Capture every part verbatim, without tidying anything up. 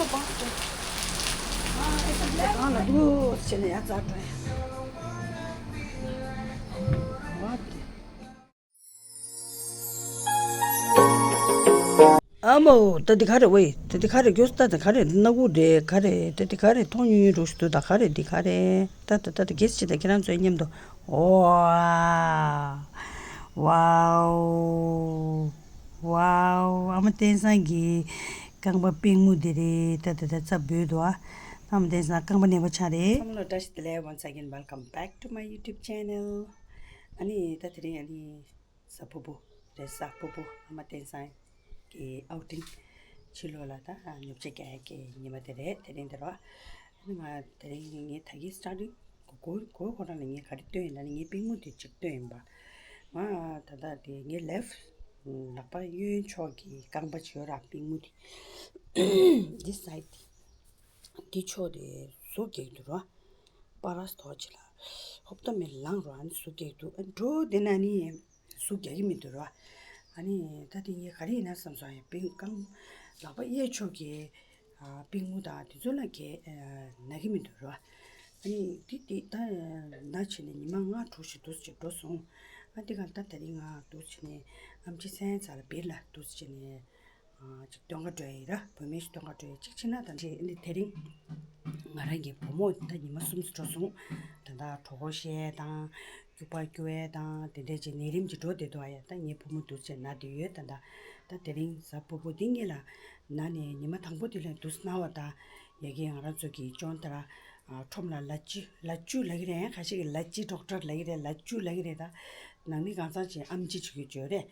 གང་ལ་འདུག་བྱས་ནས་ཡར་འཛེགས་འགྲོ་ཡ། ཨ་མོ། ད་འདི་ག་རེ་ཝེ། ད་འདི་ག་རེ། མགྱོགས་ད། ད་ག་རེ། སྣ་ཁུག་རེད། ག་རེ། ད་འདི་ག་རེ། མཐོང་ཉུང་ཉུང་འགྲོ་ཞིག་འདུག་ད་ག་རེ། འདི་ག་རེ། ད་ད་ད་ད་གེ་སི་ཅི་ད་ཁྱེད་རང་ཚོའི་མཉམ་དུ། ཨོ། ཝའོ། ཝའོ། ཨ་མ་བསྟན་བཟང་གི་རྐང་པ་པུས་མོ་འདི་རེད། ད་ད་ད་རྩ་འབུད་འདུག་ཨ་མ་བསྟན་བཟང་རྐང་པ་ནད་པ་ཆགས་རེད། བསམ་བློ་བཀྲ་ཤིས་བདེ་ལེགས། Once again, welcome back to my YouTube channel. ཨ་ནི་ད་དེ་རིང་ཨ་ནི། གཟའ་ཕུར་བུ་རེད། གཟའ་ཕུར་བུ་ཨ་མ་བསྟན་བཟང་གི་ཨའུ་ཊིང་། ཕྱི་ལོགས་ལ་ད་ཉོ་ཆ་རྒྱག་ཡག་གི་ཉི་མ་དེ་རེད། དེ་རིང་དེ་རོ། ཨ་ནི་ང་དེ་རིང་ངས་ད་གིན་སི་ཊར་ཊིང་གོ་གོ་ཁོ་རང་ལ་ངས་ག་རེ་སྟོན་ཡིན་ན་ནི། ངའི་པུས་མོ་དེ་གཅིག་སྟོན་ཡིན་པ། ང་ད་ལྟ་དེ་ངའི་ལེཕ་ཊི་ལག་པ་གཡོན་ཕྱོགས་ཀྱི་རྐང་པ་བྱོས་ར། པུས་མོ་དེ་འདི་སའི་ཌི་དེ། འདི་ཕྱོགས་དེ་ཟུག་རྒྱག་གི་འདུག་ར། པ་ར་སི་ཐོག་ཅིག་ལ་ཧོབ་ཏ་མེ་ལངས་རོ། ཨ་ནི་ཟུག་རྒྱག་གི་འདུག་ཨ་འགྲོ་དེ་ན་ནི། ཟུག་རྒྱག་གི་མི་འདུག་ར། ཨ་ནི་ད་དེ་ངས་ག་རེ་ཡིན་ན་བསམ་སོང་། ཡ་པིང་རྐང་ལག་པ་གཡས་ཕྱོགས་ཀྱི་ཨ་པུས་མོ་དང་དེ་ཚོ་ལ་གས་ན་གི་མི་འདུག་ར། ཨ་ནི་དེ་དེ་ད་ན་བྱས་ནས་ཉི་མ་ལྔ་དྲུག་ཞིག་འདུག་སེ་འགྲོ་སོང་། ཨ་དེ་ག་ད་དེ་རིང་ང་འདུག་སེ་བྱས་ནས་ཨེམ་ཆི་ཚན་ཚ་ལ་བིར་ལ་འདུག་སེ་བྱས་ནས་ཨ་ཅིག་སྟོན་ག་འགྲོ་ཡི་ར། བུད་མེད་ཞིག་སྟོན་ག་འགྲོ་ཡི། གཅིག་བྱས་ན་ད་དེ་དེ་རིང་ང་རང་གི་བུ་མོ་ད་ཉི་མ་གསུམ་ཙམ་འགྲོ་སོང་། ད་ད་གྲོད་ཁོག་བཤལ་དང་། སྐྱུག་པ་སྐྱུག་པ་དང་དེ་འདྲས་ཀྱི་ནད་རིམས་ཀྱི་འགྲོ་བསྡད་འདུག་ཨ་ཡ། ད་ངའི་བུ་མོ་འདུག་སེ་ན་བསྡད་ཡོད། ད་ད་ད་དེ་རིང་གཟའ་ཕུར་བུ་འདི་ངེད་ལ་ན་ནས་ཉི་མ་དང་པོ་དེ་ལ་འདུག་སེ་ན་བ། ད་ཡ་གི་ང་རང་ཚོ་གི་ཅོང་ད་ར་ཁྲོམ་ལ་ལ་ཅུ་ལ་ཅུ་ལབ་ཀྱི་རེད། ཁ་ཤས་ཀྱིས་ལ་ཅི་ཌོག་ཊར་ལབ་ཀྱི་རེད། ལ་ཅུ་ལབ་ཀྱི་རེད། ད་ནང་མི་གང་ཚང་ཅིག་ཨེམ་ཆི་བྱེད་ཀྱི་ཡོད་རེད།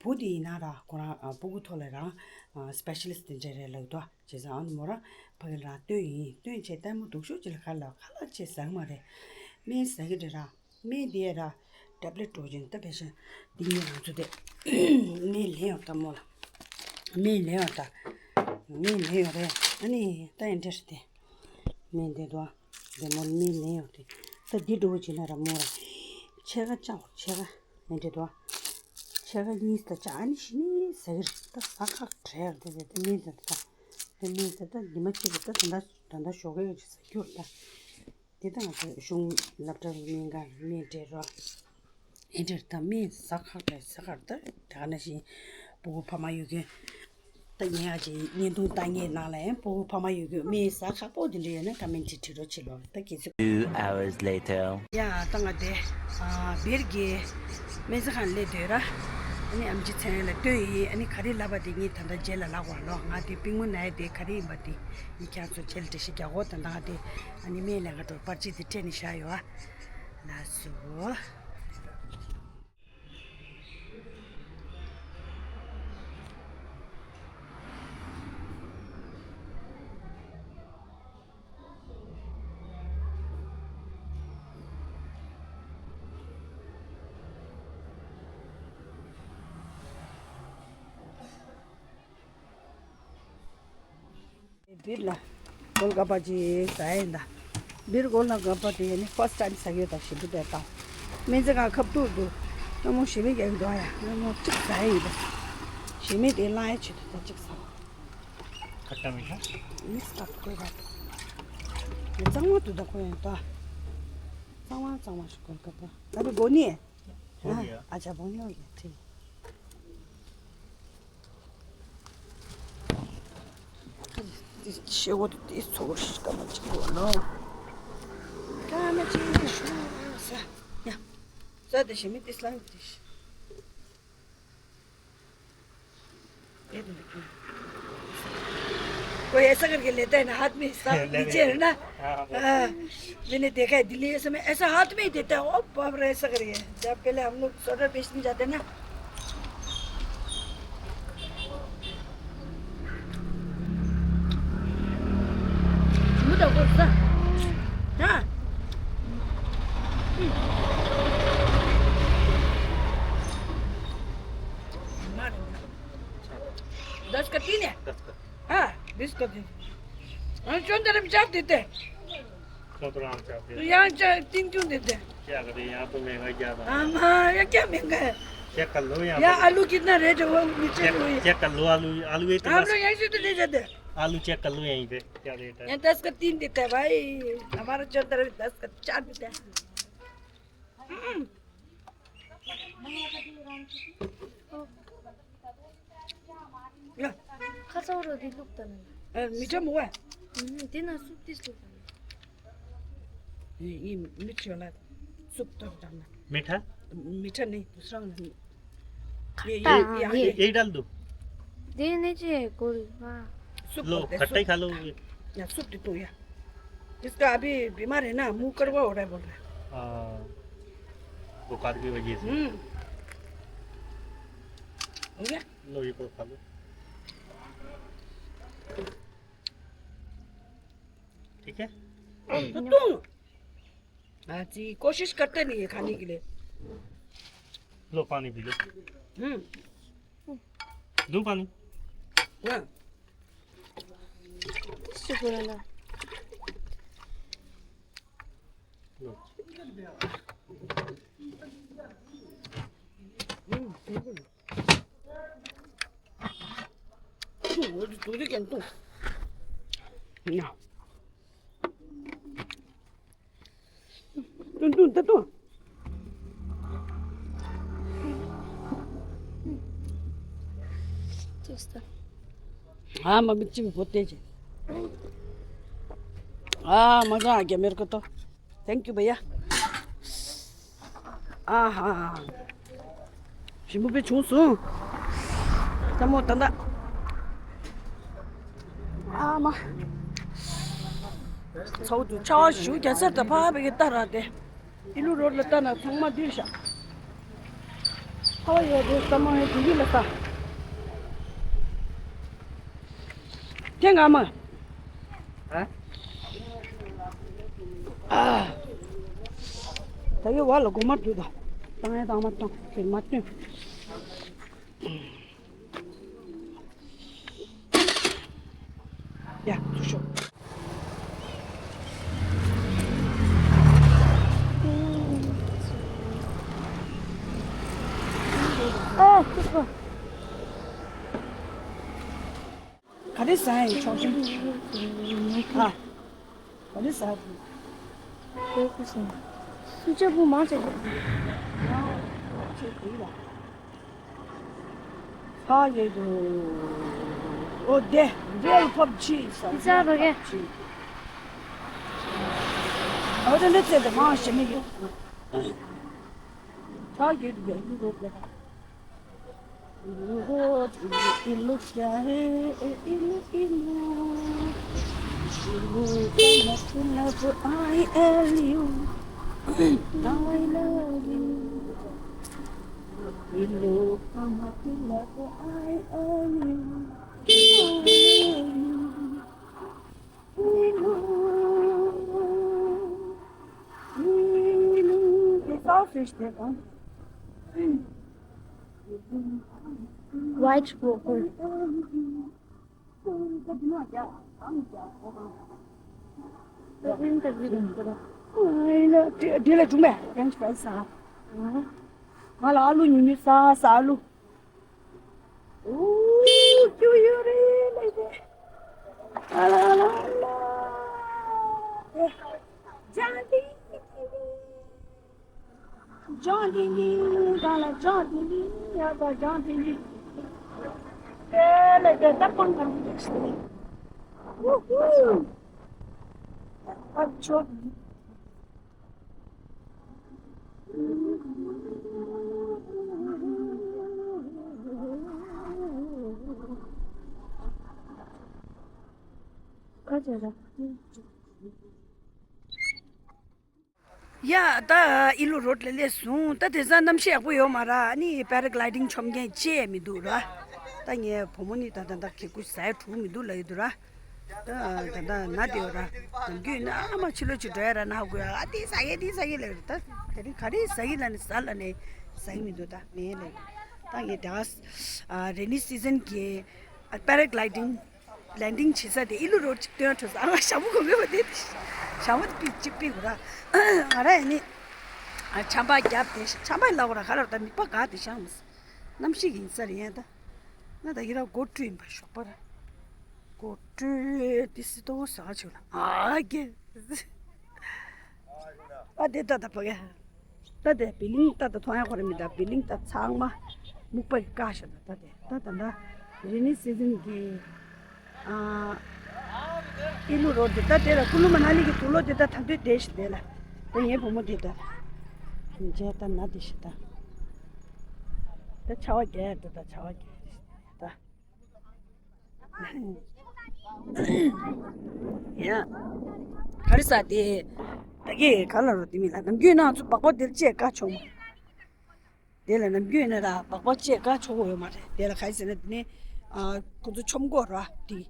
བུ་དེ་ཡིན་ན་ར་ཁོ་རང་ཨ་སྤུ་གུ་ཐོག་ལ་རང་ཨ་སི་པེ་ཤ་ལི་སི་ཊི་དེ་འདྲ་རེད་ལབ་འདུག་བྱས་ཙང་ཨ་ནི་མོ་རང་ཕ་གི་ལ་སྟོན་ཡིན། སྟོན་བྱས་ལྟད་མོ་སྡུག་ཤོས་ཅིག་ལ་ཁ་ལ་ཁ་ལག་ཅིག་ཟ་གི་མ་རེད། སྨན་ཟ་གི་རེད་ར། སྨན་དེ་ར་ཊེབ་ལེཊ་འགྲོ་བཞིན་ད་བེ་ཤ་འདི་ངས་རང་ཚོ་དེ་སྨན་ལེན་ཡོང་ད་མོ་ལ། སྨན་ལེན་ཡོང་ད། སྨན་ལེན་ཡོང་རེད། ཨ་ནི་ད་ཡིན་འདྲ་རེད་དེ། སྨན་དེ་དོ། དེ་མོ་སྨན་ལེན་ཡོང་དེ། ད་འདི་འགྲོ་བྱས་ན་ར་མོ་ར། ཕྱེད་ཀ་བཅའ་བ། ཕྱེད་ཀ་མི་འདྲ་དོ། ཕྱེད་ཀ་གཉིས་ད་བཅའ། ཨ་ནི་ཞི་ནི་ཟ་གི་རེད། ད་ཟ་ཁག་བྲལ་དེ་དེ་དེ་སྨན་དེ་ད། དེ་སྨན་དེ་ད་ཉི་མ་གཅིག་གི་ད་ད་ད་ད་ཞོགས་ཀས་ཟ་རྒྱུ་རེད་ད། དེ་ད་ང་ཚོ་གཞུང་སློབ་གྲྭ་གི་སྨན་ཁང་གི་སྨན་སྤྲད་རོགས། ཨེ་འདྲར་ད་སྨན་ཟ་ཁག་རེད། ཟ་ཁག་ད་དེ་ག་ནང་བཞིན་སྤུ་གུ་ཕ་མ་ཡོད་མཁན། ད་ཉན་ཡག་ཅིག་བརྙན་ཐུང་ལྟ་མཁན་ནང་ལ་ཡང་སྤུ་གུ་ཕ་མ་ཡོད་མཁན་སྨན་ཟ་ཁག་པོ་དེ་འདྲ་ཡོད་ན་ཀོ་མེན་ཊི་བྲིས་རོགས་བྱེད་ལོ། ད་གལ་སྲིད། Two hours later. ཡ་ད་ང་དེ་ཨ་བིར་གྱི་སྨན་རྩིས་ཁང་སླེབས་སྡོད་ར། ཨ་ནི་ཨེམ་ཆི་ཚན་ལ་ལྟོས་ཡིན། ཨ་ནི་ག་རེ་ལབ་པ་དེ་ངས་ད་ལྟ་རྗེས་ལ་ལབ་དགོས་ལོ། ང་དེ་པུས་མོ་ན་ཡ་དེ་ག་རེ་ཡིན་པ་དེ་ངས་ཁྱེད་ཚོ་རྗེས་ལ་འགྲེལ་བཤད་རྒྱག་དགོས། ད་ལྟ་ང་དེ་ཨ་ནི་སྨན་ལེན་ག་འགྲོ་པར་ཅིག་དེ་སྤྲད་ནས་བཞག་ཡོད་ཨ། ལགས་སོ། བིར་ལ་གོལ་ག་པ་ཅིག་ཟ་ཡིན་ད། བིར་གོལ་ག་པ་དེ་ནི་ཕར་སི་ཊི་ཊའིམ་ཟ་གི་ཡོད་ད། ཞི་མི་དེ་དང་སྨན་རྩིས་ཁང་ཁ་ཐུག་ཏུ་སྔ་མོ་ཞི་མི་རྒྱག་གི་འདུག་ཨ་ཡ། སྔ་མོ་གཅིག་ཟ་ཡི་ཡིན་ད། ཞི་མི་དེ་བླངས་ཡ་ཆེད་དུ་ད་གཅིག་ཟ། खट्टा मीठा। मिक्स कर दो कोई बात नहीं। ये चावल तो देखो ये तो। चावल, चावल से गोलगप्पा। अभी बोनी है? हो गया। हाँ, अच्छा, बोनी हो गया, ठीक। शेवट इस छोर का मत बोलो। का मत बोलो, सा। या। सा दे शेमी दिस लाइन दिस। कोई ऐसा करके लेता है ना, हाथ में सब नीचे है ना। हाँ, हाँ। हाँ, मैंने देखा है दिल्ली, ऐसे में ऐसा हाथ में ही देता है। ओ बाप रे, ऐसा करके। जब पहले हम लोग सोडा बेचने जाते ना। मुदा को सा। हाँ। मार। दस का तीन है? दस का तीन। हाँ, बीस का तीन। हाँ, चौंतरा में चार देते हैं। चौंतरा में चार देते तो हैं। यहाँ चार, तीन क्यों देते हैं? क्या करें, यहाँ तो महंगाई ज़्यादा है। हाँ, हाँ, ये क्या महंगा है? चेक कर लो यहाँ यहाँ पर। आलू कितना रेट है, वो नीचे चेक, भी वही है। चेक कर लो, आलू, आलू इतना हम लोग यहीं से तो ले जाते हैं। आलू चेक कर लो यहीं पे, क्या रेट है? यहाँ दस का तीन देता है भाई, हमारा चौधर भी दस का चार देता है। हम्म। या। खा सौ रो दी लुक तने। ए, मीठा मुआ है? हम्म, दिन ना सूप दिस लुक तने। ये, ये मिर्च वाला सूप तो डालना। मीठा? मीठा नहीं, दूसरा वाला। ये, खट्टा, ये, हाँ, ये, ये। ये, ये डाल दो। देने चाहिए गोल, हाँ। सूप लो, बोलते हैं, खट्टा ही सूप। खा लो। या, सूप दे दो, या। इसका अभी बीमार है ना, मुंह कड़वा हो रहा है, बोल रहा है। हाँ, बुखार की वजह से। हम्म। हो गया? लो, ये तो खा लो। ठीक है? तो तुम हाँ जी, कोशिश करते नहीं है खाने के लिए। लो, पानी पी लो। हम्म। दूँ पानी? हाँ। शुक्र अल्लाह। लो। हम्म, बिल्कुल। तू, वो तो तू भी कहता हूँ। ना। ཏུན་ཏུན་ཏུན་ཏུན། ཏུས་ཏུ། हाँ, मम्मी जी भी बहुत तेज है। हाँ, मज़ा आ गया मेरे को तो। Thank you भैया। आहा। ཞིམ་པོ་དཔེ་བྱུང་སོང་། ལྟད་མོ་ད་ལྟ། ཨ་མ། ཚ་བོ་འདུག་ཆར་པ་ཞུ་རྒྱ་སར་ད་ཕ་བའི་གི་ལྟ་ར་དེ། ཨི་ལུ་རོ་ལ་ལྟ་ན་ཚང་མ་འདིར་བཞག་ཚ་བ་ཡོད་དེ་ལྟད་མོ་ཡོད་དེ་ཡིད་ལ་ལྟ། ཁྱེད་ང་མ། ཨ། ད་གི་བ་ལ་སྒོ་མ་འདུག་ད། བཏང་ཡ་བཏང་མ་བཏང་དེ་མ་བཏོན། ཡ། ཚུར་ཤོག་ཨ། ཚུར་ཤོག་ག་རེ་ཟ་ཡིན་ཆོག་ཤིང་། ཨ། ག་རེ་ཟ་དགོས། སུ་ཆ་བུ་མང་ཆེ་དགོས། ཆེ་དགོས་ལ། ཧ་ཡེ་དུ། ཨོ་དེ་རེལ་ཕོབ་ཆི་ས། ཟ་བ་གེ། ཨོ་དེ་ནི་ཚེ་དེ་མང་ཞེ་མི་ཡོད། ཧ་ཡེ་དུ་ཡེ་དུ་རོ་དེ། इल्लू, इल्लू, इल्लू क्या है? ए, इल्लू, इल्लू। इल्लू का मतलब I L U। I love you। इल्लू का मतलब I L U। I love you। इल्लू, इल्लू। ये साउथ फिश देखो। White Walker। འདི་ལ་འཇུག་མེད། French fries ཟ། ང་ལ་ཨ་ལུ་ཉུང་ཉུང་ཟ་ཟ་ཨ་ལུ། ཨུ། ཁྱོད་ཡོད་རེད་ལེ་ལེ། ཨ་ལ་ཨ་ལ་ཨ་ལ། ཨེ། ཇང་ཏི། ཇང་ཏི་ཏི། གང་ལ་ཇང་ཏི་ཏི། ཡ་ད་ཇང་ཏི་ཏི། ལེ་ལེ་ལེ་ད་པང་གང་གི་ཤི། ཨུ་ཧུ། ཨ་ཆོ། ཡ་ད་ཨི་ལུ་རོ་ལ་སླེབས་སོང་། ད་དེང་སང་གནམ་གཤིས་ཡག་པོ་ཡོད་མ་རེད། ཨ་ནི་paragliding མཆོང་མཁན་ཅི་ཡང་མི་འདུག་ར། ད་ངའི་བུ་མོ་ནི་ད་ད་ད་གི་ཀུ་ཟ་ཡ་གྲུ་མི་འདུག་ལ་ཡོད་འདུག་ར། ད་ད་ད་ན་དེ་ཡོད་ར། ནམ་རྒྱུན་ན་ཨ་མ་ཕྱི་ལོགས་ཅིག་འགྲོ་ཡ་ར་ན་ཧ་གོ་ཡ། ཨ་དེ་ཟ་ཡེ་དེ་ཟ་ཡེ་ལ་ཡོད་ར། ད་དེ་རིང་ག་རེ་ཟ་ཡེ་ལ་ནི་ཟ་ལ་ནི་ཟ་ཡེ་མི་འདུག་ད་མེད་ལ་ཡོད་ར། ད་ངས་ད་rainy season གི་paragliding landing བྱེད་ས་དེ་ཨི་ལུ་རོ་ཅིག་སྟོན་འགྲོ་ས། ཨ་ང་ཞྭ་མོ་གོན་མེད་པ་དེ། ཞྭ་མོ་དེ་པི་ཅིག་པི་གོ་ར། ང་ར་ཡ་ནི་ཆམ་པ་རྒྱབ་དེ་ཆམ་པ་ཡི་ལ་གོ་ར་ག་ར་ད་མི་པ་ག་དེ་ཤང་མི་སི། གནམ་གཤིས་ཡིན་ས་རེད་ཡ་ད། ང་ད་ཡི་ར་སྒོ་བཀྲུས་ཡིན་པ་ཞོགས་པ་ར། ཀོ་ཀྲུའི་ཏི་སི་ཏོ་ས་ཆུ་ལ་ཨ་གེ། ཨ་དེ་ད་ད་ཕ་གེ། ད་དེ་བི་ལིང་ད་ད་མཐོང་ཡ་ཁོ་ར་མི་ད་བི་ལིང་ད་ཚང་མ་སྨུག་པ་གི་ཀ་ཤ་ད་ད་དེ་ད་ད་ད་རེ་ནི་སི་ཛིན་གི་ཨ་ཨི་ལུ་རོ་དེ་ད་དེ་ལ་ཀུ་ལུ་མ་ན་ལི་གི་དུག་ལོག་དེ་ད་ད་དུས་དེ་ཤི་དེ་ལ་ད་ངའི་བུ་མོ་དེ་ད་མཇལ་ད་ན་དེ་ཤི་ད་ད་ཆ་བ་རྒྱལ་ད་ད་ཆ་བ་རྒྱལ་ད། ཡ། ག་རེ་ཟ་དེ། ད་གི་ག་ལ་རོ་དེ་མི་ལ་ནམ་རྒྱུན་ན་ཚོ་སྦག་སྦག་དེར་ཅེས་ཀ་ཆོག་མ། དེ་ལ་ནམ་རྒྱུན་ན་ར་སྦག་སྦག་ཅེས་ཀ་ཆོག་གོ་ཡོད་མ་རེད། དེ་ལ་ག་རེ་ཟེར་ན་དེ་ནི་ཨ་ཁོ་ཚོ་ཆོམ་གོ་ར་དེ།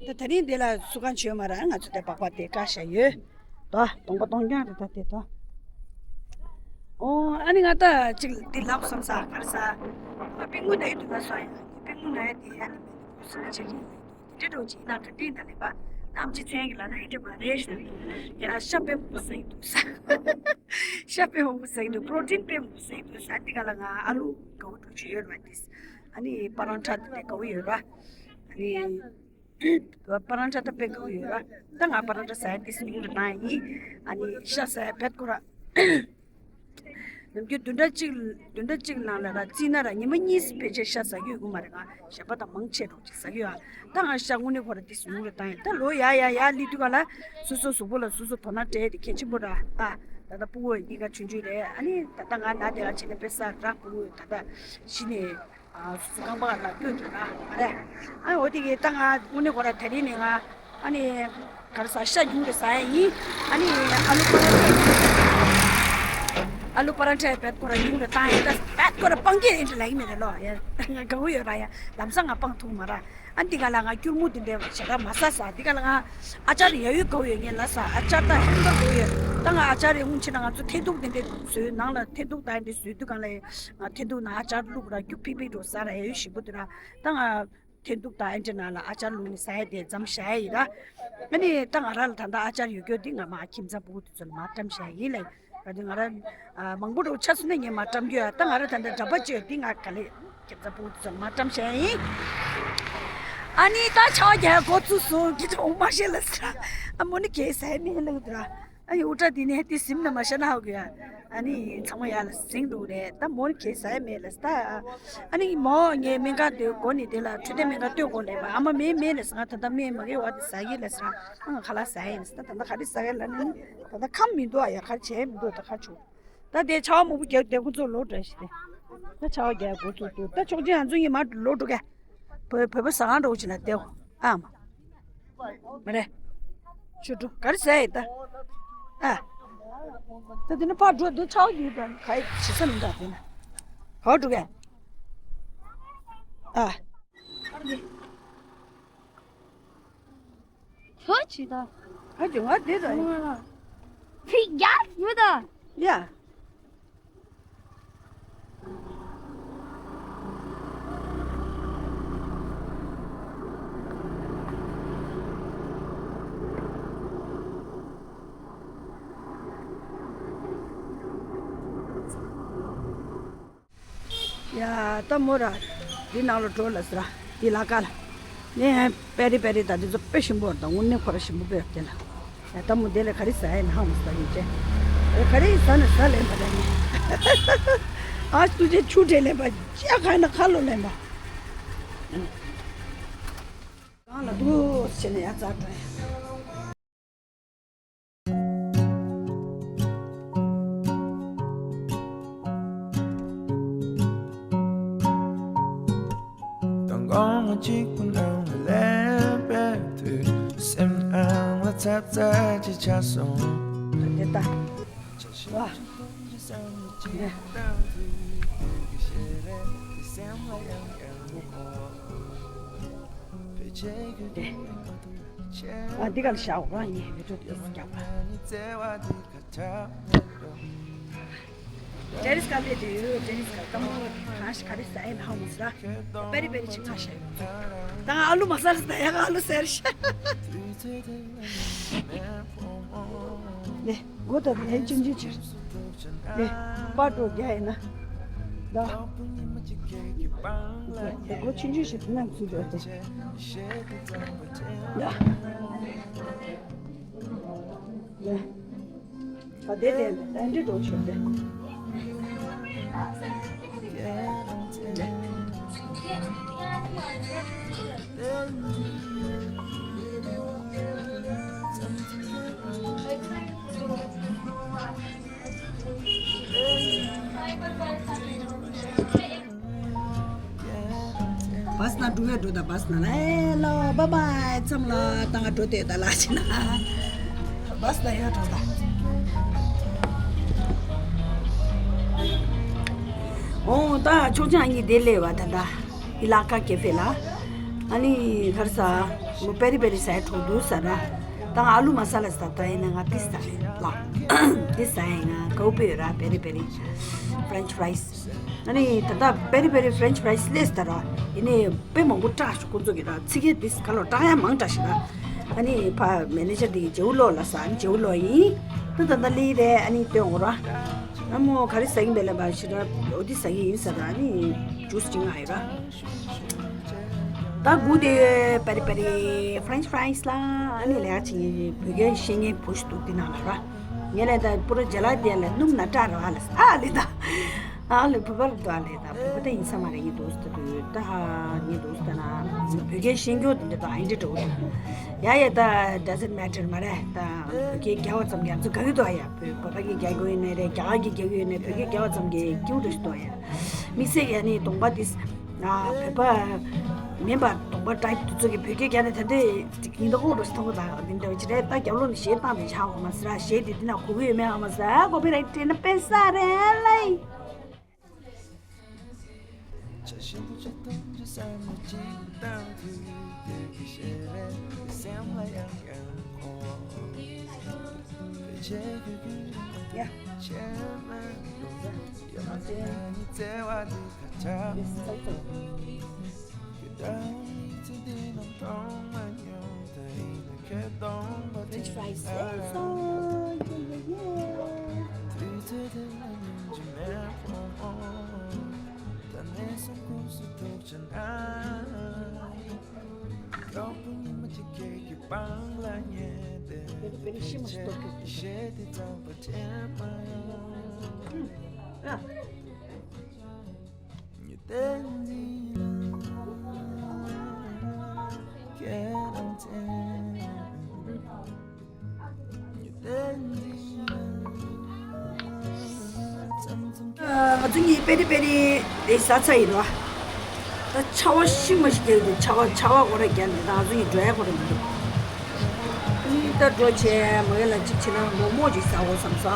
ད་ད་རིང་དེ་ལ་སུ་གང་བྱོས་མ་ར་ང་ཚོ་དེ་སྦག་སྦག་དེ་ཀ་ཤ་ཡོད། ད་གདོང་པ་གདོང་རྐྱང་རེད་ད་དེ་ད། ཨོ་ཨ་ནི་ང་ད་ཅིག་འདི་ལབ་བསམ་ས་ག་རེ་ཟ། ང་པིང་མོ་ནའི་དུ་ན་སོ་ཡ་པིང་མོ་ནའི་དེ་ཡ་ནི་མི་ནི་བུ་སུ་ན་ཅིག་རེད། དེ་འདྲ་འགྲོ་ཅིག་ན་ག་དྲིན་ད་ལེ་པ་ནམ་ཅི་ཚན་གི་ལ་ན་ཧི་དྲི་མ་རེད་ཤ། ཡ་ཤ་པེ་མོ་སེང་དུ་ས། ཤ་པེ་མོ་སེང་དུ་པྲོ་ཏིན་པེ་མོ་སེང་དུ་ས་འདི་ག་ལ་ང་ཨ་ལུ་གའུ་འགྲོ་ཅིག་ཡོད་ར་དེ། ཨ་ནི་པ་རང་ཁྲ་དེ་གའུ་ཡོད་ར། ཨ་ནི། པ་རང་ཁྲ་ད་དཔེ་དགའ་བོ་ཡོད་ར། ད་ང་པ་རང་ཁྲ་ཟ་ཡ་ཏིས་ཉུང་རུ་བཏང་ཡ་ཡིན། ཨ་ནི་ཤ་ཟ་ཡ་བེད་ཁོ་ར། ནམ་རྒྱུན་བདུན་ཕྲག་གཅིག་བདུན་ཕྲག་གཅིག་ནང་ལ་ར་རྩིས་ན་ར་ཉི་མ་གཉིས་ཕལ་ཆེར་ཤ་ཟ་གི་ཡོད་གི་མ་རེད། ང་ཞག་པ་དང་མང་ཆེ་རུ་ཅིག་ཟ་གི་ཡོད་ཨ། ད་ང་ཤ་དངོས་གནས་ཁོ་ར་ཏིས་ཉུང་རུ་བཏང་ཡ། ད་ལོ་ཡ་ཡ་ཡ་སླེབས་དུས་ག་ལ་སོ་སོ་གཟུགས་པོ་ལ་སོ་སོ་དོ་སྣང་སྤྲད་དེ་གལ་ཆེན་པོ་ར། ཨ་ད་ལྟ་སྤུ་གུ་གཉིས་ཀ་ཆུང་ཆུང་རེད། ཨ་ནི་ད་ལྟ་ང་ན་དེ་ག་བྱས་ན་དཔེ་ས་ར་སྤུ་གུ་ད་ལྟ་གཞི་ནས། ཨ་སུ་རྐང་པ་ལ་སྐྱོན་འདུག་ན་མ་རེད། ཨ་འོ་དེ་གི་ད་ང་དངོས་གནས་ཁོ་ར་དེ་རིང་ནས་ང་ཨ་ནི་ག་རེ་ཟ་ཤ་ཉུང་རེ་ཟ་ཡ་ཡིན། ཨ་ནི་ཨ་ལུ་པ་ར་ཨ་ལུ་པ་ར་ཁྲའི་བེད་ཁོ་ར་ཉུང་རེ་བཏང་ཡ་ད་བེད་ཁོ་ར་སྤང་གི་ཡིན་ལ་ཡིན་མེད་རེད་ལོ། ཡ་ང་དགའ་བོ་ཡོད་ར་ཡ་ལམ་སང་ང་སྤང་ཐུབ་མ་ར། ཨ་འདི་ག་ལ་ང་སྐྱུར་མོ་འདི་འདྲའི་ཞེ་དྲག་མ་ཟ་ཟ། འདི་ག་ལ་ང་ཨ་ཅར་ཡ་ཡོད་དགའ་བོ་ཡོད་ངས་ལ་ཟ། ཨ་ཅར་ད་ཧན་དགའ་བོ་ཡོད། ད་ང་ཨ་ཅར་ཡ་ཧུང་ཆེ་ན་ང་ཚོ་ཐེན་ཐུག་འདི་འདྲའི་བཟོས་ནང་ལ་ཐེན་ཐུག་ད་འདི་བཟོས་དུས་གང་ལ་ང་ཐེན་ཐུག་ནང་ཨ་ཅར་བླུགས་ར་སྐྱུག་ཕིག་ཕིག་འགྲོ་ཟ་ར་ཡ་ཡོད་ཞིམ་པོ་འདུག་ར། ད་ང་ཐེན་ཐུག་ད་ཨེ་འདྲ་ནང་ལ་ཨ་ཅར་བླུགས་ནས་ཟ་ཡ་དེ་འཛམ་བཞག་ཡ་ཡིན་ར། ཨ་ནི་ད་ང་ར་ལ་ད་ལྟ་ཨ་ཅར་ཡོད་རྒྱུ་འདི་ང་མ་ཁྱིམ་ཚང་སྤུ་གུ་དེ་ཚོ་ལ་མ་བཀྲམ་བཞག་ཡ་ཡིན་ལ། ག་དུས་ང་ར་ཨ་མང་པོ་འགྲོ་ཆ་སོང་ན་ངས་མ་བཀྲམ་རྒྱུ་ཡ། ད་ང་ར་ད་ལྟ་འདྲ་པ་ཅིག་ཡོད་འདི་ང་ག་ལེ་ཁྱིམ་ཚང་སྤུ་གུ་དེ་ཚོ་ལ་མ་བཀྲམ་བཞག་ཡ་ཡིན། ཨ་ནི་ད་ཆ་བ་རྒྱག་འགོ་ཚུགས་སོང་། འདི་ཚོ་འོ་མ་ཤེས་ལ་ཟ། ཨ་མོ་ནི་གས་ཟ་ཡ་མེད་ལ་འདུག་ར། ཨ་ཡི་འུ་ཏྲ་འདི་ནས་དེ་ཟིམ་ན་མ་ཤ་ན་ཧ་གི་ཡ། ཨ་ནི་ཚང་མ་ཡ་ལ་ཟིང་འདུག་རེད། ད་མོ་ནི་གས་ཟ་ཡ་མེད་ལ་ཟ། ཨ་ནི་མོ་ངའི་སྨན་ཁང་དེ་སྒོ་ནས་དེ་ལ་འཕྲོད་བསྟེན་སྨན་ཁང་སྟོད་སྒོ་ལས་པ་ཨ་མ་མེད་མེད་ལ་ཟ། ང་ད་ལྟ་སྨན་མ་གི་བ་དེ་ཟ་གི་ལ་ཟ། ཨ་ང་ཁ་ལག་ཟ་ཡ་ཡིན་ཟ། ད་ད་ལྟ་ག་རེ་ཟ་གི་ལ་ནི་ད་ལྟ་ཁམས་མི་འདུག་ཨ་ཡ་ག་རེ་བྱས་མི་འདུག་ད་ཁ་ཆུ། ད་དེ་ཆར་པ་མང་པོ་རྒྱག་དེ་ཁོ་ཚོ་ལོག་འགྲོ་ཞིག་དེ། ད་ཆར་པ་རྒྱག་འགོ་ཚུགས་འདུག་ད་ཆོག་ཅིག་ང་ཚོ་ཉི་མ་ལོག་འགྲོ་ག་བོད་བོད་པ་ཟ་ཁང་འགྲོ་ཅིག་ན་བསྡད་འོ། ཨ་མ། མ་རེད། ཆུ་འགྲོ་ག་རེ་ཟ་ཡི་ད། ཨ། ད་དེ་ནི་ཕར་འགྲོ་དེ་ཆར་པ་རྒྱག་ད་ག་ཡི་བྱེད་ས་མི་འདུག་དེ་ན། ག་པར་འགྲོ་ག་ཨ། ཁྱོད་ཅི་ད། ཨ་ཅོ་ང་དེ་ད། ཕི་རྒྱ་ཡོད་ད། ཡ། ཡ་ད་མོ་ར། འདི་ནང་ལ་འགྲོ་ལ་ཟེར་ར། འདི་ལ་ཀ་ལ། ནས་པེ་རི་པེ་རི་དང་འདི་ཚོ་དཔེ་ཞིམ་པོ་རེད། ད་དངོས་གནས་ཁོ་ར་ཞིམ་པོ་དཔེ་རེད་དེ་ལ། ཡ་ད་མོ་དེ་ལ་ག་རེ་ཟ་ཡ་ན་ཧ་མོ་ཟ་ཡིན་ཅེ། ཨེ་ག་རེ་ཟ་ན་ཟ་ལེན་པ་ད་ནི། ཨ་ཏུ་ཅེ་ཆུ་དྲེ་ལེན་པ། ཅ་ག་ན་ཁ་ལོ་ལེན་པ། གང་ལ་འདུག་ཟེར་ནས་ཡ་ཙག་འགྲོ་ཡ། དང་དགོང་མོ་གཅིག་པུ་ནང་ལ་སླེབས་པའི་དུས། སེམས་ནང་ལ་འཚབ་འཚབ་ཅིག་ཆགས་སོང་། དེ་ལྟ། ཝ། དེ། དེ། ཨ་འདི་ག་ལ་བཞག་འོ་ཡིན་བི་ཌིའོ་དེ་རྒྱག་པ། ཏེ་རིས་ཀ་ལས་དེ་ཡོད། ཏེ་རིས་ཀ་ཀ་མོ་གང་ཞིག་ག་རེ་ཟ་ཡིན་ཧ་མོ་ཟ། པེ་རི་པེ་རི་ཅིག་ང་ཤ་ཡོད། ད་ང་ཨ་ལུ་མ་ཟ་རེ་ཟ་ཡ་ང་ཨ་ལུ་ཟེར་ཤ། ནེ་གོ་ད་ནེ་ཅིང་ཅིང་ཅིར། ནེ་པ་ཏོ་རྒྱ་ཡིན་ན། ད་སྒོ་ཆུང་ཆུང་ཞིག་ནང་ཚུད་འགྲོ་སྟེ། ཡ། ཡ། ད་དེ་དེ་ཨན་ཏི་འགྲོ་ཆོག་སྟེ། བཱས་ནང་འགྲོ་བས་འགྲོ་ད། བཱས་ནང་ལ་ཨེ་ལོ་བཱའི་བཱའི་མཚམས་ལ་ད་ང་འགྲོ་དེ་ད་ལ་ཕྱིན་ན། བཱས་ནང་ཡོད་འགྲོ་ད། འོ་ད་ཆོག་ཅང་གཉིས་དེ་ལས་བ་ད་ད། ཨི་ལ་ཀ་ཀེ་ཧྥེ་ལ། ཨ་ནི་ག་རེ་ཟ། ལོ་པེ་རི་པེ་རི་ཟ་ཡ་འགྲོ་འདུག་ཟེར་ར། ད་ང་ཨ་ལུ་མ་ས་ལ་ཟ་ད་ཡིན་ན་ང་ཏི་ཟ་ཡིན་ལ། ཏི་ཟ་ཡིན་ང་གའུ་པེ་ཡོད་ར་པེ་རི་པེ་རི། French fries། ཨ་ནི་ད་ལྟ་པེ་རི་པེ་རི་French fries ལས་ཟ་ར། ཡིན་ནི་དཔེ་མང་པོ་སྐྲག་ཤོག་ཁོང་ཚོ་གི་ར་ཚིག་གི་ཏི་ག་ལོ་སྐྲག་ཡ་མང་དྲག་ཤི་ར། ཨ་ནི་ཕ་མེ་ནེ་ཇར་དེ་གི་ཇེའུ་ལོ་ལ་ཟ་ཨ་ནི་ཇེའུ་ལོ་ཡིན། ད་ད་ད་ལི་རེད་ཨ་ནི་སྟོན་འོ་ར། ཨ་མོ་ག་རེ་ཟ་གིན་པས་ལབ་པ་ཞིག་ར། འོ་འདི་ཟ་གི་ཡིན་ཟེར་ར། ཨ་ནི་ཇུས་ཅིག་མངགས་ཡོད་ར། ད་སྒུག་བསྡད་ཡོད། པེ་རི་པེ་རི་French fries ལ་ཨ་ནི་ལས་ཀ་བྱེད་མཁན་བོད་སྐད་ཤེས་མཁན་བུ་ཞིག་འདུག་དེ་ནང་ལ་ར། ངས་ལས་ད་པུ་ར་ཇ་ལ་དེ་ལ་སྣུམ་ན་སྐྲག་ར་བ་ལ་ཨ་ལས་ད། ཨ་ལས་བོད་པ་ར་འདུག་ཨ་ལས་ད་བོད་པ་ད་ཡིན་ས་མ་རེད། ངས་འདུག་ཟེར་ད་དུས་ད་ཧ་ངས་འདུག་ཟེར་ད་ན་བོད་སྐད་ཤེས་མཁན་དེ་འདྲ་ད་ཨ་འདྲ་འགྲོ་གི་འདུག་ཡ་ཡ་ད་doesn't matter མ་རེད། ད་བོད་སྐད་རྒྱག་པ་ཙམ་གྱིས་ང་ཚོ་དགའ་གི་འདུག་ཨ་ཡ། བོད་བོད་པ་གིས་རྒྱག་གི་ཡོད་ནའི་རེད། རྒྱ་གར་གྱིས་རྒྱག་གི་ཡོད་ནའི་བོད་སྐད་རྒྱག་པ་ཙམ་གྱིས་སྐྱིད་པོ་འདྲ་ཞིག་འདུག་ཨ་ཡ། དམིགས་བསལ་ཡ་ནི་གདོང་པ་དེ་ཨ་བོད་པ་མིན་པ་གདོང་པ་ཊའིབ་དེ་ཚོ་གིས་བོད་སྐད་རྒྱག་ནས་ད་ལྟའི་ཉིན་ཐོ་ཁོག་འགྲོ་ཞིག་མཐོང་གི་འདུག་འདི་འདྲ་བ་ཅི་རེད། ད་རྒྱབ་ལོགས་ནས་གཞས་བཏང་བའི་ཆགས་འོང་མ་ཟེར་ར། གཞས་དེ་འདི་ན་གོ་གི་ཡོད་མེད་ཨ་མ་ཟེར། ཨ་ཀོ་པི་རའིཊ་སྤྲད་ན་དཔེ་ས་རེད་ལེ། ཡ། French fries. Very, very ཤི་མ་ཤི་ཏོག་ཏོག་ཏོག་ང་ཚོ་གཉིས་པེ་རི་པེ་རི་དེ་ཟ་ཚར་ཡིན་པ། ད་ཆར་པ་ཤི་མ་ཤི་རྒྱག་འདུག་ཆར་པ་ཆར་པ་ཁོ་ར་རྒྱག་འདུག་ད་ང་ཚོ་གཉིས་འགྲོ་ཡ་ཁོ་ར་མི་འདུག་ཨ་ནི་ད་འགྲོ་བྱས་མ་གི་ལ་གཅིག་བྱས་ན་མོག་མོག་ཅིག་ཟ་འོ་བསམ་ས།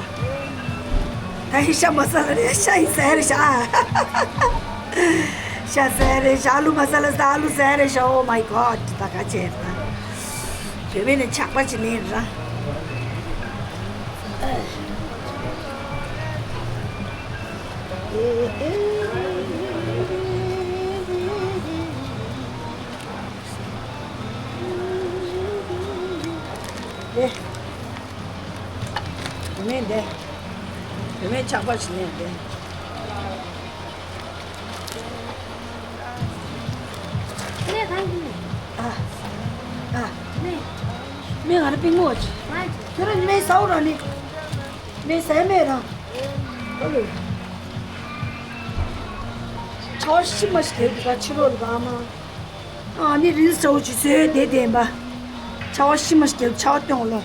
ད་ཧི་ཤ་མ་ཟ་ལ་རེད། ཤ་ཡི་ཟ་ཡ་རེད་ཤ། ཤ་ཟ་ཡ་རེད་ཤ། ཨ་ལུ་མ་ཟ་ལ་ཟ། ཨ་ལུ་ཟ་ཡ་རེད་ཤ། Oh my God ད་ག་བྱས་ད། བོད་པའི་ནི་ཆགས་པ་ཅི་ནས་ར། ལེ། བུད་མེད་འདི། བུད་མེད་ཆགས་པ་ཞིག་ནས་འདི། ནས་གང་གི། ཨ། ཨ། ནས། མེ་ང་ར་པིང་མོ་ཅི། ང་ཅི། ཁྱོད་རང་མེ་ཟའོ་ར་ནི། མེ་ཟ་མེ་ར། ཨོ་ལེ། ཆར་པ་ཤི་མ་ཤི་དེ་ག་ཕྱི་ལོགས་ལ་བ་མ། ཨ་ནི་རིལ་ཆའོ་ཅི་ཟོས་དེ་བདེན་པ། ཆར་པ་ཤི་མ་ཤི་དེ་ཆར་པ་སྟོན་ལོ།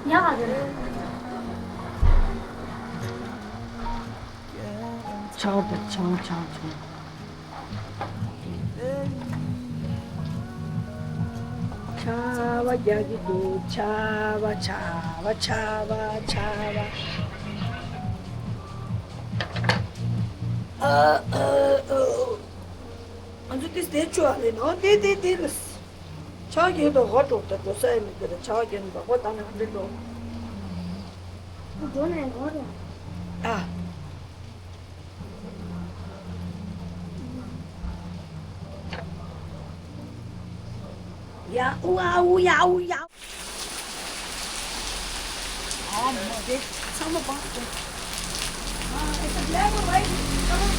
ཉག་ག་རེད། ཆའོ་དང་ཆའོ་ཆའོ་ཆའོ། ཆར་པ་རྒྱག་གི་འདུག་ཆར་པ་ཆར་པ་ཆར་པ་ཆར་པ། ཨ་ཨ་ཨ། ང་ཚོ་ཏིས་དེ་ཆུ་ཨ་ལེ་ནོ་དེ་དེ་དེ་ལ། ཆག་རྒྱུན་དུ་ཧོ་ཀྲོག་ཏུ་འགྲོ་ས་ཡིན་མི་འདུག་ཆག་རྒྱུན་འབག་པ་དང་ནང་འདྲེན་འགྲོ། འགྲོ་ནས་འགྲོ་རེད། ཨ། ཡ་ཨུ་ཨ་ཨུ་ཡ་ཨུ་ཡ། ཨ། དེ་ཚང་མ་སྦངས་ཏེ། ཨ། It's a black or white color?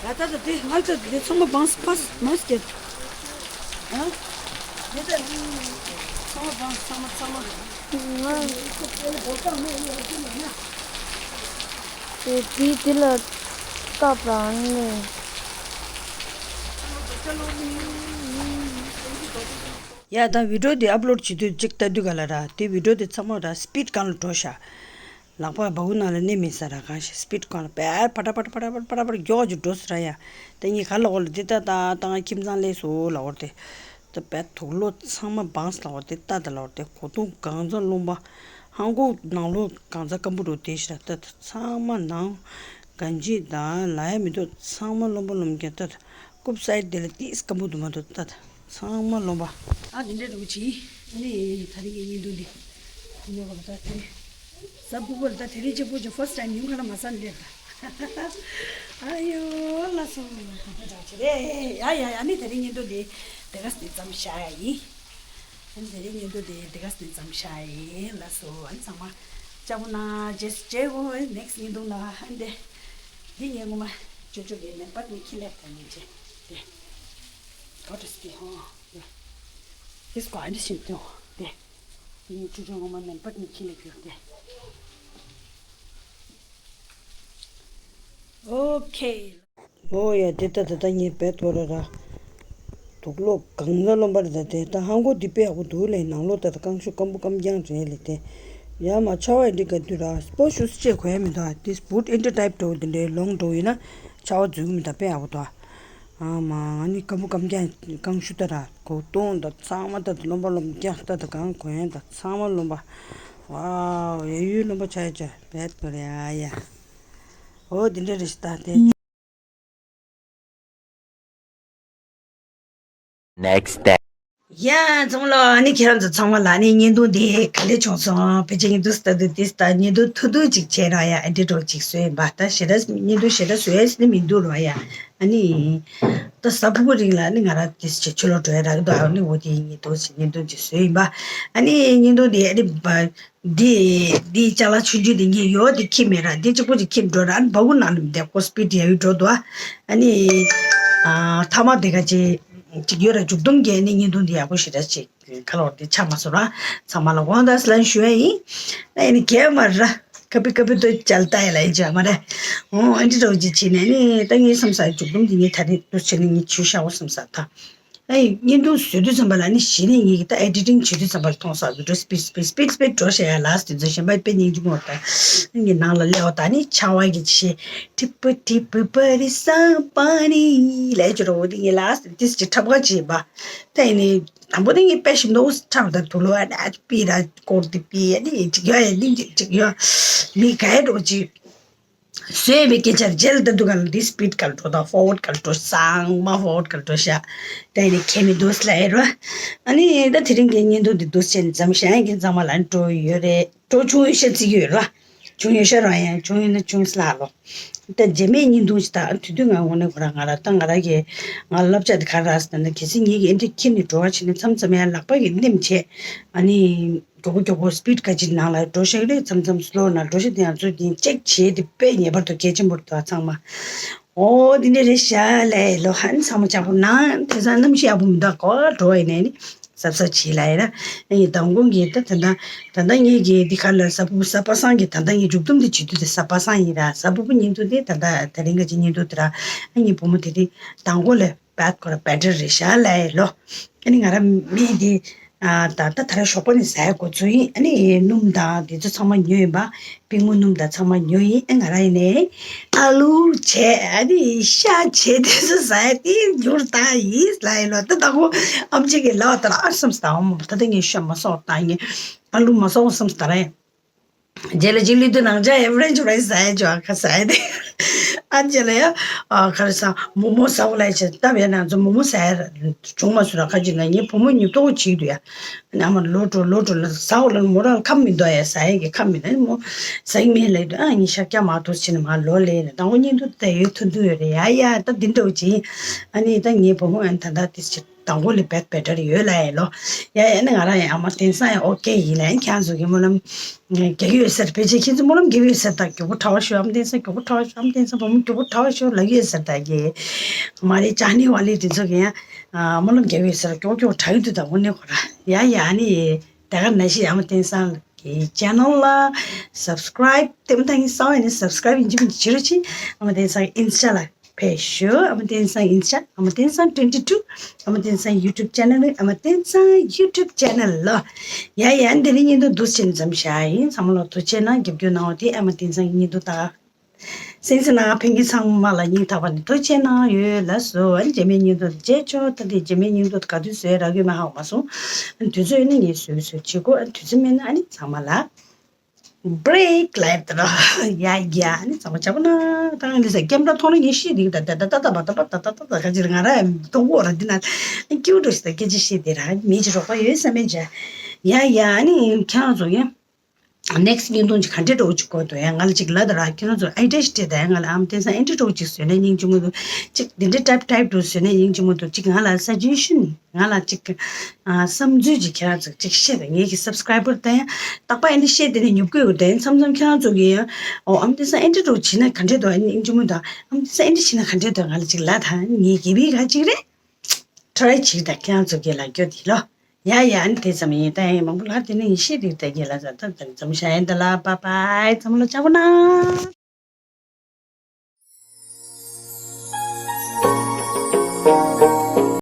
ཡ། ད་ད་དེ་ང་ཚོ་དེ་ཚང་མ་སྦངས་པ་མ་སྐྱེད། ཨ། དེ་ད་ཚང་མ་སྦངས། ཚང་མ་ཚང་མ། དེ་དེ་དེ་ལ་བཀག་པ་ཨ་ནི། ཡ། ད་བི་ཌིའོ་དེ་ཨབ་ལོཌ་བྱེད་དུས་གཅིག་ལྟ་དུས་ག་ལ་ར། དེ་བི་ཌིའོ་དེ་ཚང་མ་ར་སི་པིཌ་སྒང་ལ་འགྲོ་ཤག་ལག་པ་སྦ་ཁུག་ནང་ལ་གནས་མེད་ས་ར། གང་ཞིག་སི་པིཌ་སྒང་ལ་པད་ཕ་ཏྲ་ཕ་ཏྲ་ཕ་ཏྲ་ཕ་ཏྲ་ཕ་ཏྲ་མགྱོགས་ཀྱི་འགྲོ་ས་ར་ཡ། ད་ངས་ག་ལ་འོ་ལ་དེ་ད་ད་ད་ང་ཁྱིམ་ཚང་སླེབས་སོང་ལ་འོ་དེ། ད་བད་དུག་ལོག་ཚང་མ་སྦངས་ལ་འོ་དེ། ད་ད་ལ་འོ་དེ་གོ་དུང་གང་ཚ་རློན་པ། ཧང་གོ་ནང་ལོགས་གང་ཚ་སྐམ་པོ་འགྲོ་དེ་ཤ། ད་ད་ཚང་མ་ནང་གང་ཅི་ད་ལ་ཡ་མི་འདུག་ཚང་མ་རློན་པ་རློན་རྐྱང་། ད་ད་རྐུབ་སའི་དེ་ལ་ཏིས་སྐམ་པོ་འདུག་མ་འདུག་ད་ད་ཚང་མ་རློན་པ། ཨ། དེ་འདྲ་འགྲོ་གི་ཅི། ཨ་ནི་ད་རིང་གི་བརྙན་ཐུང་འདི་ཉོ་ག་ལ། ད་དེ་རིང་གཟའ་ཕུར་བུ་ལ། ད་དེ་རིང་གཅིག་པོ་ཅིག་ཕར་སི་ཊི་ཊའིམ་ཉིན་ཁ་ལ་མ་ཟ་ནས་སླེབས་ད། ཨ་ཡོ་ལ་སོ། ད་ད་ད་ཆེ་རེད་ཡ་ཡ་ཡ། ཨ་ནི་ད་རིང་བརྙན་ཐུང་འདི་དེ་ག་སེ་ཙམ་བཞག་ཡ་ཡིན། ཨ་ནི་དེ་རིང་བརྙན་ཐུང་འདི་དེ་ག་སེ་ཙམ་བཞག་ཡ་ཡིན་ལ་སོ། ཨ་ནི་ཚང་མ་ལྕགས་པོ་ན་རྗེས་སུ་མཇལ་གོ། ནེག་སི་ཊི་བརྙན་ཐུང་ལ། ཨ་ནི་དེ་འདི་ངས་ངོ་མ་ཅོ་ཅོ་གི་མེ་འབར་ནས་ཁྱི་ལེབ་ད་ཉིན་བྱས་དེ། What is the, oh, yeah. This guy, this is, oh, yeah. དེ་ནི་ཅོ་ཅོ་ངོ་མ་མེ་འབར་ནས་ཁྱི་ལེབ་རྒྱུ་དེ། ཨོ་ཁེ། ཨོ་ཡ། དེ་ད་ད་ད་ངས་བད་དོ་ར་ར། དུག་ལོག་གང་ཚ་རློན་པ་རེད། ད་དེ་ད་ཧང་གོ་འདི་དཔེ་ཡག་པོ་འདུག་ལས། ནང་ལོགས་ད་ད་རྐང་ཤུ་སྐམ་པོ་སྐམ་རྐྱང་རེད་ལས་དེ། ཡ་མ་ཆར་པ་འདི་ག་དུས་ར་སི་པོར་ཊི་ཤུ་ཛི་ཅིག་གོན་ཡ་མི་འདུག་ཨ། དེ་བུ་ཊི་ཨིན་ཊི་ཊའིབ་འདྲ་བོ་འདི་འདྲའི་ལོང་འདྲ་བོ་ཡིན་ན་ཆར་པ་འཛུལ་གི་མི་འདུག་དཔེ་ཡག་པོ་འདུག་ཨ། ཨ་མ་ང་ནི་སྐམ་པོ་སྐམ་རྐྱང་རྐང་ཤུ་ད་ར་གོ་སྟོང་ད་ཚང་མ་ད་ད་རློན་པ་རློན་རྐྱང་། ད་ད་གང་གོན་ཡ་ད་ཚང་མ་རློན་པ། ཝའོ། ཡ་ཡུལ་རློན་པ་ཆགས་ཡ་ཆ་བད་དོ་ར་ཡ་ཡ། ཨོ་འདི་འདྲ་རེད་ཤག་ད་དེ། Next day. ཡ། ཚང་མ་ལོ། ཨ་ནི་ཁྱེད་རང་ཚོ་ཚང་མ་ལ་ཨ་ནི་བརྙན་ཐུང་འདི་ག་ལེ་བྱུང་སོང་། ཕལ་ཆེར་བརྙན་ཐུང་ལྟ་དུས་དེ་ལྟ་བརྙན་ཐུང་ཐུང་ཐུང་ཅིག་བྱས་ར་ཡ། ཨེ་ཌིཊ་འདྲ་བོ་ཅིག་བཟོས་ཡིན་པ། ད་ཞེ་དྲག་བརྙན་ཐུང་ཞེ་དྲག་བཟོ་ཡ་ནི་མི་འདུག་ར་ཡ། ཨ་ནི་ད་གཟའ་ཕུར་བུ་རིང་ལ་ཨ་ནི་ང་རང་དེ་ཕྱི་ལོགས་འགྲོ་ཡ་རག་གི་འདུག་ཨ་ནི་འོ་དེ་བརྙན་ཐུང་ཞིག་བརྙན་ཐུང་ཅིག་བཟོས་ཡིན་པ། ཨ་ནི་བརྙན་ཐུང་འདི་ཨ་ནི་འདི་འདི་ཅ་ལག་ཆུང་ཆུང་འདི་ངས་ཡོད་དེ་ཁྱེར་མེད་ར། འདི་གཅིག་པོ་ཅིག་ཁྱེར་འགྲོ་ར། ཨ་ནི་སྦ་ཁུག་ནང་ལ་མི་བསྡད་ཁོ་སི་པིཌ་ཡ་ཡུལ་འགྲོ་འདུག་ཨ་ནི་ཨ་ཐ་མག་དེ་ག་ཅིག་ཅིག་ཡོད་ར། མཇུག་སྡོམ་གྱི་ཨ་ནི་བརྙན་ཐུང་འདི་ཡག་པོ་ཞེ་དྲག་ཅིག་ཁ་ལོར་འདི་ཆགས་མ་སོང་ར། ཚང་མ་ལ་དགོངས་དག་ལན་ཞུ་ཡ་ཡིན། ཨ་ནི་གས་མ་ར། ཀ་པི་ཀ་པི་ཏོ་ཅལ་ཏ་ཡ་ལ་ཡིན་ཅག་མ་རེད། འོ་ཨ་འདི་འདྲ་བོ་ཅིག་བྱས་ནས་ཨ་ནི་ད་ངས་བསམ་ས་མཇུག་སྡོམ་འདི་ངས་ད་རེས་འདུག་བྱས་ནས་ངས་བྱུས་བཞག་འོ་བསམ་ས་ད། ཨ་ཡི་བརྙན་ཐུང་བཟོ་དུས་ཙམ་པ་ལ་ནི་གཞི་ནས་ངེད་ཀྱི་ད་ཨེ་ཌི་ཊིང་བྱེད་དུས་ཙམ་པ་ལ་མཐོང་ས་བི་ཌིའོ་སི་པིཌ་སི་པིཌ་སི་པིཌ་སི་པིཌ་འགྲོ་བྱས་ཡ་ལགས་སོ། དེ་ཚོ་གཞན་པ་དཔེ་སྙིང་རྗེ་མོ་ད་ངའི་ནང་ལ་སླེབས་པ་ད་ནི་ཆར་པ་གི་ཆེ་ཏི་པི་ཏི་པི་པ་རི་ས་པ་ནི་ལས་ཅོ་རོ་འོ་དེ་ངའི་ལགས་སོ། དེ་ཅི་འཁྲབ་ག་བྱེད་པ་ད་ཡིན་ནི་དང་པོ་དེ་ངའི་དཔེ་ཞིམ་འདུག་འཁྲབ་ད་དུ་ལོ་ཨ་ད་པི་ར་སྐོར་དེ་པི་ཨ་ནི་ཅིག་ཡོད་ཨ་ནི་ཅིག་ཡོད་མི་ག་ཡ་འགྲོ་ཅིག་བཟོས་པའི་སྐད་ཆར་རྗེས་ལ་ད་འདུག་ག་ལ་འདི་སི་པིཌ་ག་ལ་འགྲོ་དང་ཕོར་ཝརཌ་ག་ལ་འགྲོ་ཚང་མ་ཕོར་ཝརཌ་ག་ལ་འགྲོ་ཤག་ད་ཡིན་ནི་ཁྱད་མི་འདུག་ལ་ཨེ་རོ། ཨ་ནི་ད་དེ་རིང་གི་བརྙན་ཐུང་འདི་འདུག་ཅན་འཛམ་གཞན་གྱི་ཚང་མ་ལ་འགྲོ་ཡོད་རེད། འགྲོ་བྱུང་ཡོད་ཤག་བརྩི་གི་ཡོད་རོ། བྱུང་ཡོད་ཤག་རོ། ཡང་བྱུང་ཡོད་ན་བྱུང་སླ་ལོ། ད་རྗེས་མའི་བརྙན་ཐུང་ཞིག་ད་དུས་དུས་ང་འོ་ནས་ཁོ་ར་ང་ར་ད་ང་ར་གི་ང་ལ་སློབ་ཆ་འདི་ག་ར་ཟེར་ན་གལ་སྲིད་ངེད་ཀྱི་ཨེ་འདྲ་ཁྱེར་ནས་འགྲོ་བ་བྱས་ན་མཚམས་མཚམས་ཡང་ལག་པ་གི་ནེམ་བྱས་ཨ་ནི། མགྱོགས་པོ་མགྱོགས་པོ་སི་པིཌ་ག་ཅིག་ནང་ལ་འགྲོ་ཤག་རེད། མཚམས་མཚམས་སི་ལོ་ནང་འགྲོ་ཤག་དེ་ཡང་ཚོད་དེ་ཅེག་བྱས་དེ་དཔེ་ངེས་པར་དུ་གལ་ཆེན་པོ་རེད་ད་ཚང་མ། ཨོ་དེ་འདྲ་རེད་ཤག་ལས་ལོ། ཧན་ཚང་མ་ཅག་པོ་ནང་དེ་ཚང་གནམ་གཤིས་ཡག་པོ་མི་འདུག་གོ་འགྲོ་ཡིན་ནས་ནི་གཟབ་གཟབ་བྱེད་ལ་ཡིན་ན་ཡིན་མདང་དགོང་གི་ད་ད་ད་ད་ངེད་ཀྱི་འདི་ག་ལ་གཟའ་ཕུར་བུ་གཟའ་པ་སངས་ཀྱི་ད་ད་ངས་མཇུག་སྡོམ་དེ་བྱེད་དུས་དེ་གཟའ་པ་སངས་ཡིན་ར། གཟའ་ཕུར་བུ་བརྙན་ཐུང་དེ་ད་ད་ད་རིང་ག་ཅིག་བརྙན་ཐུང་དེ་ར་ངའི་བུ་མོ་དེ་དེ་མདང་དགོང་ལ། བད་ཁོ་ར་བེ་ཊར་རེད་ཤག་ལས་ལོ། ཨ་ནི་ང་ར་མི་འདི་ཨ་ད་ལྟ་ད་ར་ཞོགས་པ་ནས་ཟ་ཡ་འགོ་ཚུགས་ཡིན། ཨ་ནི་སྣུམ་དང་དེ་ཚོ་ཚང་མ་ཉོས་ཡིན་པ། པིག་མོ་སྣུམ་དང་ཚང་མ་ཉོས་ཡིན། ཨ་ང་ར་ཡིན་ནས་ཨ་ལུ་བྱས་ཨ་ནི་ཤ་བྱས་དེ་ཚོ་ཟ་ཡ་དེ་འགྱུར་བཏང་ཡིན་ལ་ཡིན་ལོ། ད་ད་ཁོ་ཨམ་ཆི་གི་ལ་བ་ད་ར་ཨ་བསམ་སྟ་འོ་མ་ད་ལྟ་ངས་ཤ་མ་ཟ་བ་བཏང་ཡིན། ཨ་ལུ་མ་ཟ་བ་བསམ་སྟ་ར་ཡིན། རྗེས་ལ་ཅིག་ལུས་དུས་ནང་ཆ་ཨེ་ཝ་རེཇ་རེད་ཟ་ཡ་ཅོ་ཨ་ཁ་ཟ་ཡ་དེ། ཨ་ཅེ་ལ་ཡ། ཨ་ག་རེ་ཟ། མོག་མོག་ཟ་བ་ལ་ཡ་ཅེ་ལྟ་བས་ན་ང་ཚོ་མོག་མོག་ཟ་ཡ་བྱུང་མ་སོང་ར། ཁ་ཅིག་ན་ངའི་བུ་མོ་ཉིབ་ཏོག་བྱེད་འདུག་ཡ། ཨ་མ་ལོ་དྲུག་ལོ་དྲུག་ལ་ཟ་བ་ལ་མོ་རང་ཁམས་མི་འདུག་ཡ། ཟ་ཡ་གི་ཁམས་མི་འདུག་མོ་ཟ་ཡི་མེད་ལ་ཡ། ཨ་ངའི་ཤ་སྐྱ་མ་ཐུག་ཕྱིན་ནས་མ་ལོ་ལས་ནས་དང་པོ་གཉིད་དུ་ད་ཡོད་ཐུག་འདུག་ཡོད་རེད་ཡ། ཡ་ད་འདི་འདྲ་བོ་ཅིག་ཨ་ནི་ད་ངའི་བུ་མོ་ཨ་ནི་ད་ད་དེ་ཅིག་དང་པོ་ལས་བེད་བེད་ཊར་ཡོད་ལ་ཡ་ལོ། ཡ་ཡ་ནི་ང་རང་ཡ་ཨ་མ་དེང་སང་ཡ་ཨོ་ཀེ་ཡིན་ལ་ཡ། ཁྱེད་ཚོ་གི་སྨོན་ལམ་རྒྱག་གི་ཡོད་ཟེར། ཕལ་ཆེར་ཁྱེད་ཚོ་སྨོན་ལམ་རྒྱག་གི་ཡོད་ཟེར། ད་མགྱོགས་པོ་གྲྭ་བ་ཤོག་ཨ་མ་དེང་སང་མགྱོགས་པོ་གྲྭ་བ་ཤོག་ཨ་མ་དེང་སང་བུ་མོ་མགྱོགས་པོ་གྲྭ་བ་ཤོག་ལབ་ཀྱི་ཡོད་ཟེར། ད་གི་མ་རེད། ཅ་ནི་བ་ལི་དེ་ཚོ་གི་ཡ་སྨོན་ལམ་རྒྱག་གི་ཡོད་ཟེར། མགྱོགས་མགྱོགས་གྲྭ་གི་འདུག་ད་དངོས་གནས་ཁོ་ར། ཡ་ཡ་ཨ་ནི་ད་ག་ནང་བཞིན་ཨ་མ་དེང་སང་གི་ཅེ་ནལ་ལ་སབ་སི་ཀ་རའིབ་དེ་མ་ཐག་ཡིན་གསང་བ་ཡིན་ན་སབ་སི་ཀ་རའིབ་ཡིན་གཅིག་མིན་གཅིག་བྱེད་རོགས་གྱིས། ཨ་མ་དེང་སང་ཨིན་སི་ཊ་ལ་ཕེབས་ཤོག་ཨ་མ་དེང་སང་ཨིན་སི་ཊ། ཨ་མ་དེང་སང་ཊུ་ཝེན་ཊི་ཊུ། ཨ་མ་དེང་སང་ཡུ་ཊུབ་ཅེ་ནལ། ཨ་མ་དེང་སང་ཡུ་ཊུབ་ཅེ་ནལ་ལ། ཡ་ཡ་འདི་རིང་བརྙན་ཐུང་འདུག་སེ་མཚམས་བཞག་ཡིན། ཚང་མ་ལ་ཐུགས་རྗེ་གནང་། རྒྱབ་སྐྱོར་གནང་བ་དེ་ཨ་མ་དེང་སང་བརྙན་ཐུང་ད་སེམས་སེ་ནང་ཕན་གྱི་ཚང་མ་ལ་སྙིང་ཐག་པ་ནས་ཐུགས་རྗེ་གནང་ཡོད་ལགས་སོ། ཨ་ནི་རྗེས་མའི་བརྙན་ཐུང་དུ་མཇལ་ཆོག་ད་དེ་རྗེས་མའི་བརྙན་ཐུང་དུ་ག་དུས་བཟོས་རག་གི་མ་ཧ་གོ་མ་སོང་། ཨ་ནི་དུས་ཚོད་ཡོད་ན་ངས་བཟོས་བཟོས་བྱེད་དགོས། ཨ་ནི་དུས་ཚོད་མེད་ན་ཨ་ནི་ཚང་མ་ལ་བྷི་རེག་ལབ་ད་ར། ཡ་ཡ་ཨ་ནི་ཚང་མ་ཆ་པོ་ན་ད་ཨ་ནི་ས་ཀེམ་ར་མཐོང་ན་ངས་ཤེས་འདུག་ད་ད་ད་ད་ད་ད་ད་ད་ད་ད་ག་ཅིག་ང་ར་མཐོང་གོ་ར། འདི་ན་ཨ་ཀྱུ་ཊི་ཞིག་ད་སྐད་ཆ་བཤད་དེ་ར་མི་ཅིག་རོགས་པ་ཡོད་ས་མེད་ཅ། ཡ་ཡ་ཨ་ནི་ཁྱེད་རང་ཚོ་ཡ། ནེག་སི་ཊི་བརྙན་ཐུང་ཅིག་ག་འདྲས་འགྲོ་ཅིག་དགོས་འདུག་ཡ། ང་ལ་ཅིག་ལབ་དང་ར། ཁྱེད་རང་ཚོ་ཨེ་ཌི་རེས་སྤྲད་དང་ཡ། ང་ལ་ཨ་མ་དེང་སང་ཨེ་ཌི་རེས་འདྲ་ཅིག་བཟོས་ན་སྙིང་རྗེ་མོ་འདུག་ཅིག་འདི་འདྲས་ཊའིབ་ཊའིབ་འདྲ་བཟོས་ན་སྙིང་རྗེ་མོ་འདུག་ཅིག་ང་ལ་སཱ་ཇེ་ཤན། ང་ལ་ཅིག་ཨ་བསམ་ཚུལ་ཅིག་ཁྱེད་རང་ཚོ་ཅིག་བཤད་དང་། ངེད་ཀྱི་སབ་སི་ཀ་རའི་བར་དང་ཡ་རྟག་པར་ཨེ་འདྲས་བཤད་དེ་ནས་ཉོབ་དགོས་ཡོད་དེ། མཚམས་མཚམས་ཁྱེད་རང་ཚོ་གིས་ཡ་ཨོ་ཨ་མ་དེང་སང་ཨེ་ཌི་རེས་འདྲ་བྱས་ན་ག་འདྲས་འདུག་ཨ་ནི་སྙིང་རྗེ་མོ་འདུག་ཨ་མ་དེང་སང་ཨེ་འདྲས་བྱས་ན་ག་འདྲས་འདུག་ང་ལ་ཅིག་ལབ་དང་། ངེད་ཀྱི་བི་ག་ཅིག་རེད། ཊི་རའེ་བྱེད་དང་། ཁྱེད་རང་ཚོ་གི་ལབ་རྒྱུ་དེ་ལོ། ཡ་ཡ་ཨ་ནི་དེ་ཙམ་ཡིན། ད་ཡ་མང་པོ་ལབ་དེ་ནི་ཡིན་ཤེས་རིག་ད་གི་ལ་ཟ་ད་ཙམ་བྱ་ཡིན་ད་ལ། པ་པའི་ཚང་མ་ལ་ཅག་པོ་ན།